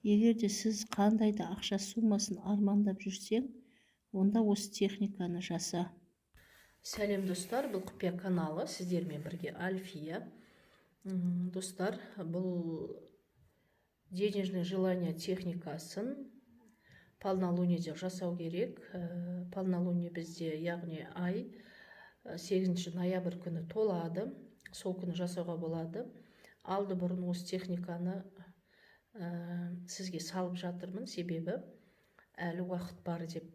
Егер де сіз қандай да ақша суммасын армандап жүрсең, онда осы техниканы жаса. Сәлем достар, бұл Құпия каналы, сіздермен бірге Альфия. Достар, бұл денежное желание техникасын полнолуниеде жасау керек. Полнолуние бізде, яғни ай 8 ноябрь күні толады, сол күні жасауға болады. Алды бұрын осы техниканы сізге салып жатырмын, себебі әлі уақыт бар деп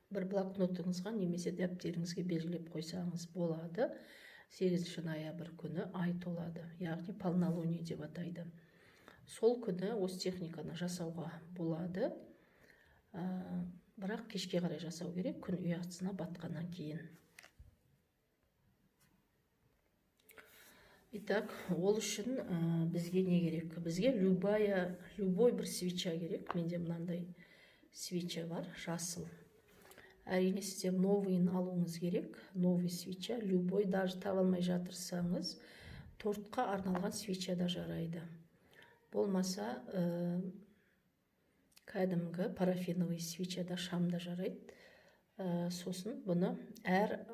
бір блокнотыңызға немесе дәптеріңізге белгілеп қойсаңыз болады. 8 ноябрь күні ай толады, яғни полнолуние деп атайды. Сол күні осы техниканы жасауға болады, бірақ кешке қарай жасау керек, күн ұясына батқаннан кейін. Итак, ол үшін бізге не керек? Бізге любой бір свеча керек. Менде мынандай свеча бар, жасыл. Әрине, сіздер новыйын алуыңыз керек. Новый свеча, любой, даже таба алмай жатырсаңыз, тортқа арналған свеча да жарайды. Болмаса, кәдімгі парафиновый свеча да, шам да жарайды. Сосын бұны әр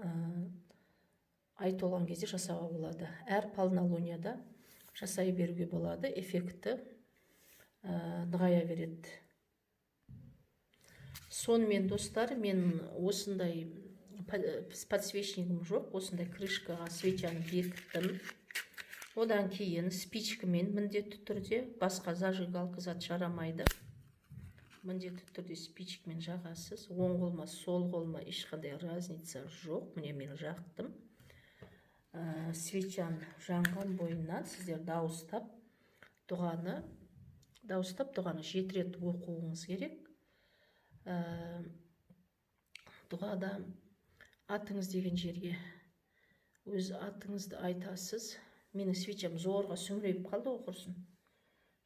ай толған кезде жасауға болады. Әр полнолунияда жасай беруге болады. Эффекті нығая береді. Сонымен достар, мен осындай подсвечнигім жоқ, осындай крышкаға свечаны бекіттім. Одан кейін спичкамен міндетті түрде, басқа зажигалка зат жарамайды. Міндетті түрде спичкамен жағасыз. Оң қолма, сол қолма ешқандай разница жоқ. Міне мен жақтым. Свечаны жанған бойынан сіздер дауыстап дұғаны 7 рет оқуыңыз керек. Дұғада атыңыз деген жерге өз атыңызды айтасыз. Менің свечам зорға сүмірейіп қалды, оқырсын,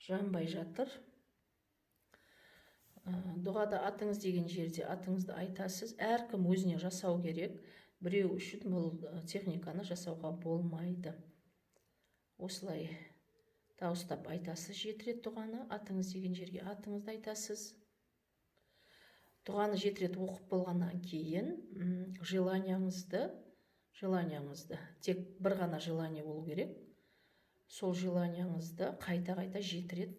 жанбай жатыр. Дұғада атыңыз деген жерде атыңызды айтасыз. Әркім өзіне жасау керек. Біреу үшін бұл техниканы жасауға болмайды. Осылай дауыстап айтасыз 7 рет дұғаны, атыңыз деген жерге атыңызды айтасыз. Дұғаны 7 рет оқып болғаннан кейін, желанияңызды, тек бір ғана желание болу керек. Сол желанияңызды қайта-қайта 7 рет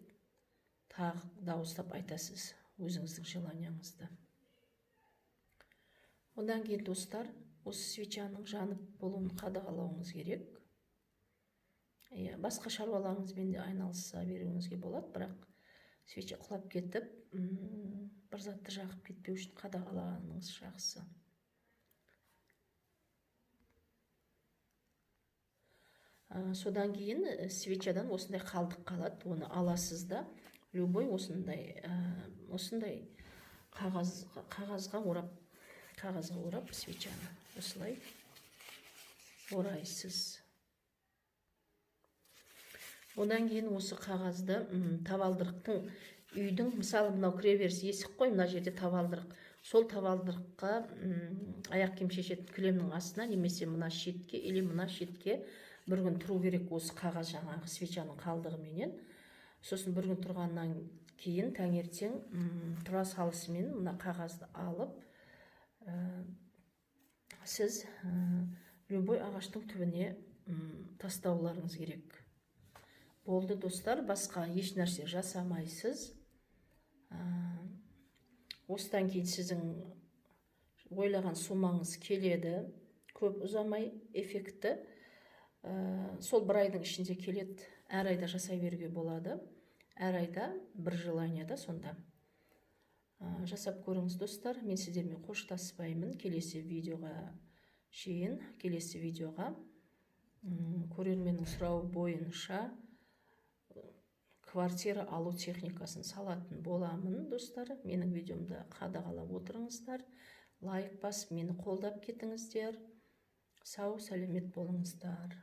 тағы дауыстап айтасыз, өзіңіздің желанияңызды. Одан кейін достар, осы свечаның жанып болуын қадағалауыңыз керек. Иә, басқа шаруаларыңызбен де айналыса беруіңізге болады, бірақ свеча құлап кетіп, бір затты жағып кетпеу үшін қадағалағаныңыз жақсы. Содан кейін свечадан осындай қалдық қалады, оны аласыз да, любой осындай қағазға орап свечаны осылай орайсыз. Одан кейін осы қағазды, табалдырықтың үйдің, мысалы мынау кіреберіс есік қой, мына жерде табалдырық. Сол табалдырыққа, аяқ киім шешетін кілемнің астына немесе мына шетке или мына шетке бір күн тұру керек осы қағаз жаңағы свечаның қалдығыменен. Сосын бір күн тұрғаннан кейін таңертең, тұра салысымен мына қағазды алып, сіз, любой ағаштың түбіне, тастауларыңыз керек. Болды достар, басқа еш нәрсе жасамайсыз. Осыдан кейін сіздің ойлаған суммаңыз келеді. Көп ұзамай эффекті. Сол бір айдың ішінде келеді. Әр айда жасай беруге болады. Әр айда бір желанияда сонда. Жасап көріңіз достар. Мен сіздермен қоштаспаймын. Келесі видеоға шейін, келесі видеоға, көрерменнің сұрауы бойынша квартира алу техникасын салатын боламын достар. Менің видеомды қадағалап отырыңыздар. Лайк басып мені қолдап кетіңіздер. Сау сәлемет болыңыздар.